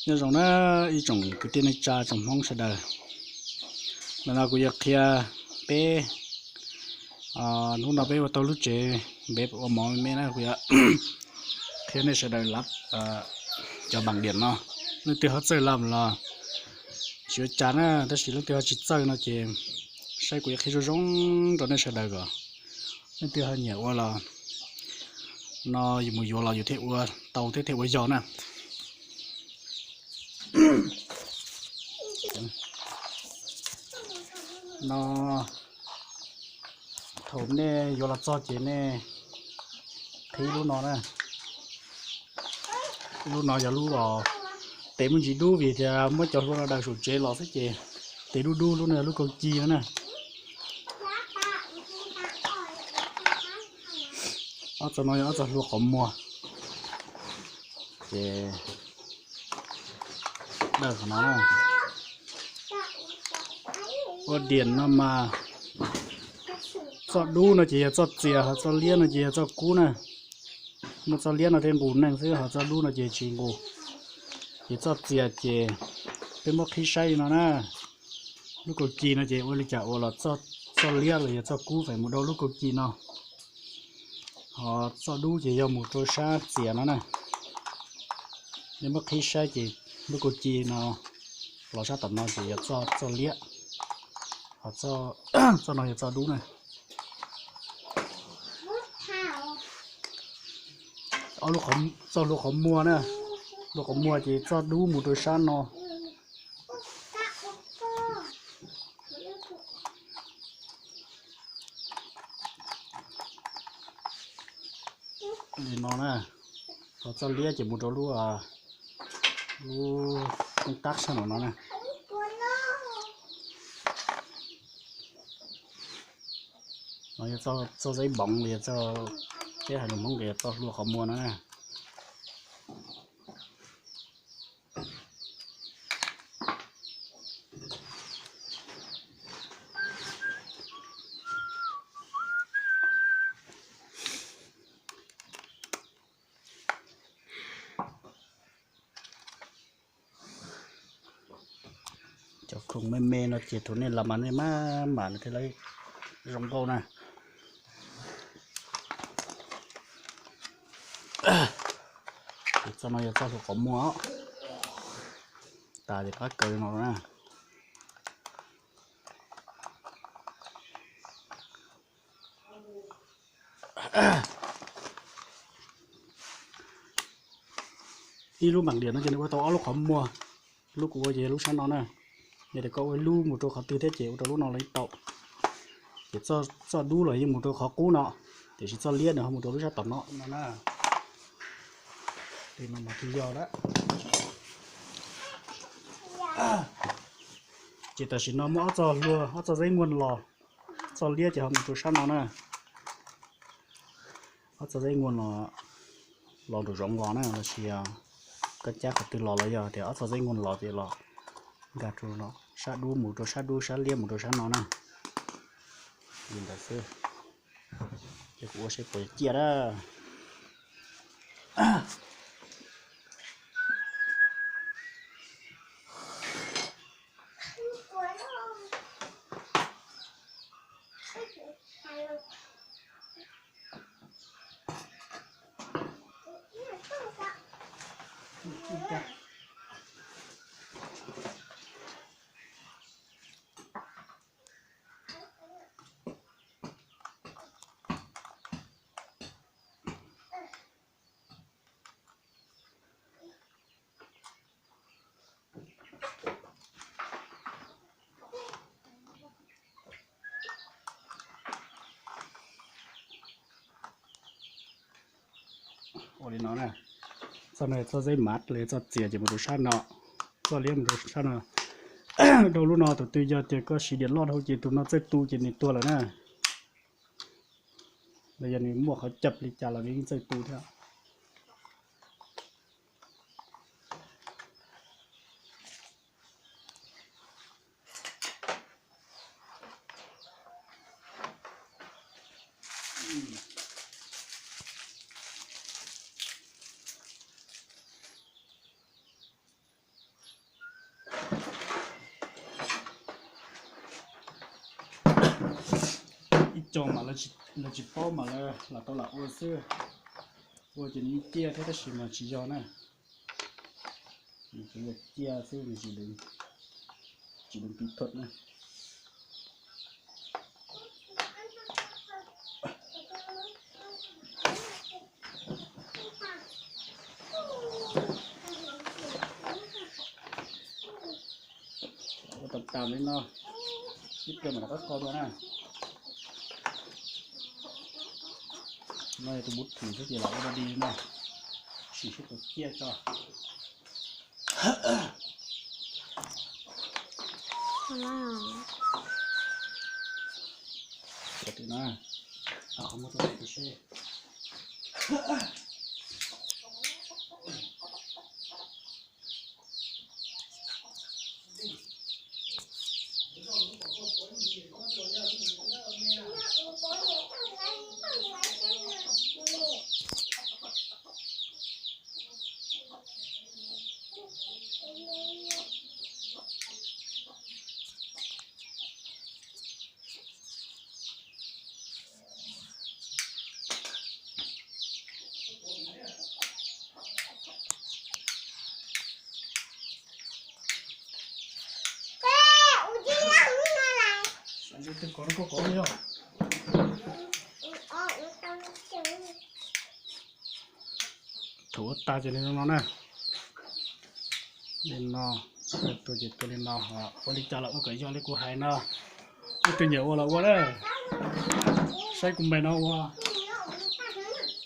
Nyob zoo na ib tsoom kwv tij neej tsa tsoom Hmoob sawv daws. Ntawm no kuv yuav qhia peb, hnub no peb ua tau lub tsev npe ua mov me me na, kuv yuav qhia nej sawv daws lab cov npaam diam no. Leej twg ho txawj lab los tsis ua cas na, tab sis leej twg ho tsis txawj no ces saib kuv yuav qhia zoo zoo rau nej sawv daws kom leej twg ho nyiam ua los no yus mus yuav los yus thiaj ua tau thiab thiaj ua yog na. No thaum nej yuav los txog ces nej qhib lub no na. Lub no yog lub tes muaj ntsis dub vim tias muab cov hlua no daws saum tsev los xwb ces tes dub dub. Lub no yog lub kaug ci no na. Ob txoj no yog ob txoj hlua qhov muag. Ces daws qhov no na. Ua diam no mas txoj dub no ces yog txoj txias, ho txoj liab no ces yog txoj kub na. Muaj txoj liab no thiaj nqus neeg xwb, ho txoj dub no ces tsis nqus. Ces txoj txias ces peb muab qhib saib li no na. Lub kaug ci no ces ua li cas ua los txoj liab los yog txoj kub feem mus rau lub kaug ci no. Ho txoj dub ces yog mus rau sab txias no na. Nej muab qhib saib ces lub kaug ci no los sab tom no ces yog txoj liab, ho txoj no yog txoj dub na. Txoj hlua qhov muag na, hlua qhov muag ces txoj dub mus rau sab no. Li no na, ho txoj liab ces mus rau lub, lub koob tab sab no no na. No yog txoj zeb npoov, yog peb hais lus Hmoob tias txoj hlua qhov muag no na. Cov khoom me me no ces thaum nej los mas nej maj mam nws thiaj li zoo nkauj na. Txoj no yog txoj hlua qhov muag, tas ces qab kaw no na. Ib lub npaam diam no ces nws ua tau ob lub qhov muag. Lub kuv ua ces lub sab no na. Yog tias koj ua lub mus rau qhov twg thiab ces ua rau lub no los yeej tau. Ces txoj dub los yeej mus rau qhov qub no, tiam sis txoj liab nws ho mus rau lub sab tom no no na. Li no mas thiaj yog lawm. Ces tam sim no muaj ob txoj hlua, ob txoj zeb nuag los, txoj liab ces ho mus rau sab no na. Ob txoj zeb nuag los, los nraum zoov los na, los sis yog koj cab qhov twg los los yog tias ob txoj zeb nuag los ces los nkag rau no, sab dub mus rau sab dub, sab liab mus rau sab no na. Li ntawd xwb. Ces kuv ua seb puas ciaj na. Ua li no na, txoj no txoj zeb mav los yog txoj txias ces mus rau sab no, txoj liab mus rau sab no. Rau lub no tus twg yog tias koj siv diam loj dhau ces tus no txawj tu ces nws tuag lawm na. Los yog nws muaj qhov cawm li cas los nws yeej txawj tu thiab. cog mas lawv tsis paub mas lawv lam tau lam ua xwb. Ua ces nws yeej ciaj thiab tab sis mas tsis yog na. Nws tsuas yog ciaj xwb, nws tsis deev kỹ thuật na. Ua tau tas li no, ib pliag mam rov qab kho dua na. No yog tus bút thim xwb ces los ua da di no, sim seb puas ciaj tso. Tim no, qhov muag rau tim seb. Twg kov no koj kov yog. Thaum ua tag ces li no na. Li no, tua ces tua li no, ua li cas los ua kom yog li kuv hais no. Leej twg nyiam ua los ua na. Saib kuv npe no ua.